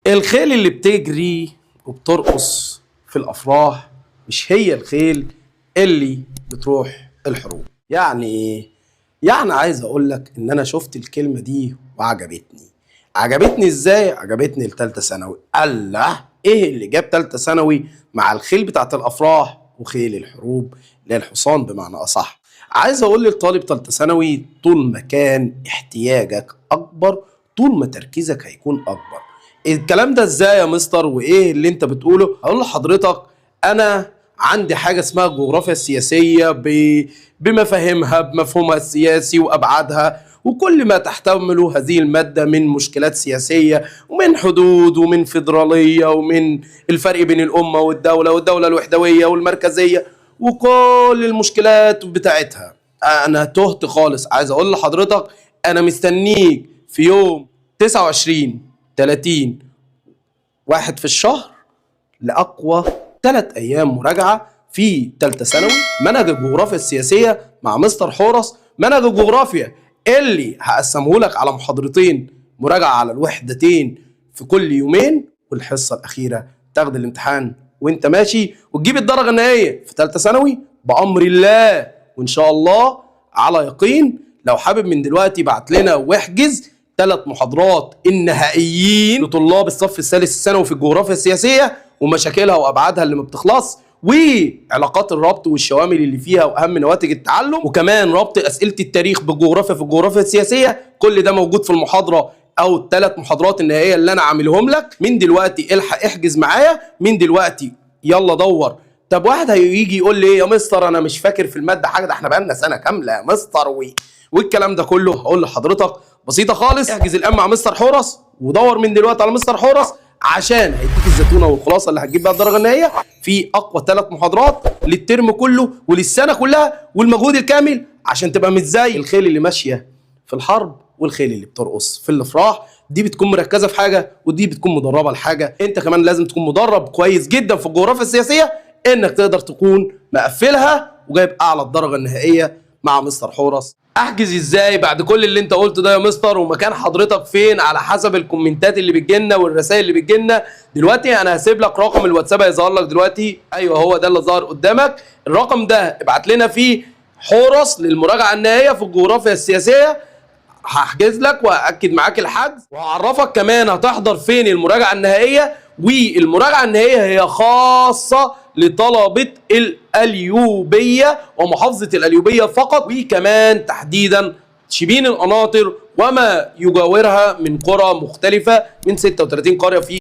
الخيل اللي بتجري وبترقص في الأفراح مش هي الخيل اللي بتروح الحروب. يعني ايه؟ يعني عايز اقول لك ان انا شفت الكلمة دي وعجبتني. عجبتني ازاي؟ عجبتني لتالتة ثانوي. الله، ايه اللي جاب تالتة ثانوي مع الخيل بتاعت الافراح وخيل الحروب اللي هي الحصان بمعنى اصح؟ عايز اقول للطالب تالتة ثانوي، طول ما كان احتياجك اكبر طول ما تركيزك هيكون اكبر. الكلام ده ازاي يا مستر وايه اللي انت بتقوله؟ اقول لحضرتك انا عندي حاجة اسمها الجغرافيا السياسية بمفاهيمها، بمفهومها السياسي وابعادها وكل ما تحتمله هذه المادة من مشكلات سياسية ومن حدود ومن فيدرالية ومن الفرق بين الامة والدولة والدولة الوحدويه والمركزيه وكل المشكلات بتاعتها. انا تهت خالص. عايز اقول لحضرتك انا مستنيك في يوم 29 30 واحد في الشهر لأقوى 3 أيام مراجعة في تالتة ثانوي منهج الجغرافيا السياسية مع مستر حورس. منهج الجغرافيا اللي هقسمه لك على محاضرتين مراجعة على الوحدتين في كل يومين، والحصة الأخيرة تاخد الامتحان وانت ماشي وتجيب الدرجة النهائية في تالتة ثانوي بأمر الله وإن شاء الله على يقين. لو حابب من دلوقتي بعت لنا واحجز 3 محاضرات النهائيين لطلاب الصف الثالث الثانوي في الجغرافيا السياسية ومشاكلها وأبعادها اللي ما بتخلص، وعلاقات الربط والشوامل اللي فيها وأهم نواتج التعلم، وكمان ربط أسئلة التاريخ بالجغرافيا في الجغرافيا السياسية. كل ده موجود في المحاضرة أو ال3 محاضرات النهائية اللي أنا عاملهم لك. من دلوقتي الحق احجز معايا من دلوقتي، يلا دور. طب واحد هيجي يقول لي ايه يا مستر انا مش فاكر في المادة حاجة، ده احنا بقالنا سنة كاملة يا مستر والكلام ده كله. هقول لحضرتك بسيطة خالص، احجز الآن مع مستر حورس ودور من دلوقتي على مستر حورس عشان هيديك الزتونة والخلاصة اللي هتجيب بيها الدرجة النهائية في أقوى 3 محاضرات للترم كله وللسنة كلها والمجهود الكامل، عشان تبقى مش زي الخيل اللي ماشية في الحرب والخيل اللي بترقص في الافراح. دي بتكون مركزة في حاجة ودي بتكون مدربة لحاجة. انت كمان لازم تكون مدرب كويس جدا في الجغرافيا السياسية انك تقدر تكون مقفلها وجايب اعلى الدرجة النهائية مع مستر حورس. احجز ازاي بعد كل اللي انت قلته ده يا مستر؟ ومكان حضرتك فين؟ على حسب الكومنتات اللي بتجيلنا والرسائل اللي بتجيلنا دلوقتي. انا هسيب لك رقم الواتساب هيظهر لك دلوقتي، ايوه هو ده اللي ظهر قدامك الرقم ده، ابعت لنا فيه حورس للمراجعة النهائية في الجغرافيا السياسية. هحجز لك وهأكد معاك الحجز وهعرفك كمان هتحضر فين المراجعة النهائية. والمراجعة النهائية هي خاصة لطلبة القليوبية ومحافظة القليوبية فقط، وكمان تحديدا شبين القناطر وما يجاورها من قرى مختلفة من 36 قرية في